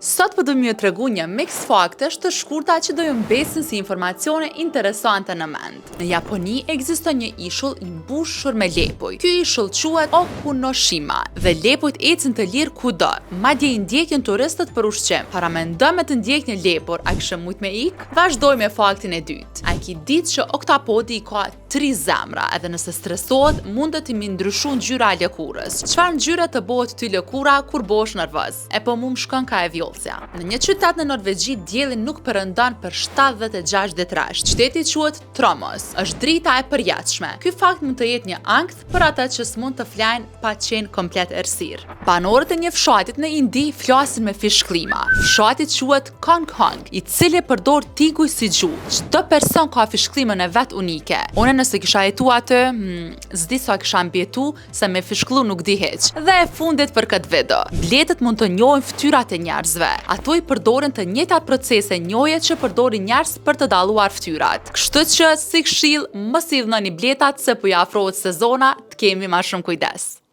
Sot po du me ju tregu një mix faktesh të shkurta që do ju mbesin si informacione interesante në mend. Në Japoni ekziston një ishull i mbushur me lepuj. Ky ishull quhet Okunoshima dhe lepujt ecin të lirë kudo, madje i ndjekin turistët për ushqim. Paramendo me të ndjek një lepur, a kishe mujt me ik? Vazhdoj me faktin e dytë. A ki ditë që oktapodi i ka tri zemra, edhe nëse stresohet, mundet t'i mi ndryshu ngjyra e lëkurës. Çfarë ngjyre të bëhet ty lëkura kur bëhesh nervoz? E po mu më shkon ka e vjollësja. Në një qytet në Norvegji, dielli nuk perëndon për 76 ditë rresht. Qyteti quhet Tromos. Është drita e përjetshme. Ky fakt mund të jetë një ankth për ata që s'mund të flajnë pa qenë komplet errësirë. Banorët e një fshatit në Indi flasin me fishkllima. Fshati quhet Kong Hong, i cili përdor tinguj si gjuhë. Çdo person ka fishkllimën e vet unike. Unë nëse kisha jetu aty, s'di sa kisha mbijetu, se me fishkllu nuk di hiç. Dhe e fundit për këtë video. Bletët mund të njohin fytyrat e njerëzve. Ato i përdorin të njëjtat procese njohje që përdorin njerëz për të dalluar fytyrat. Kështu që si këshill, mos i idhnoni bletat se po i afrohet sezona, të kemi ma shumë kujdes.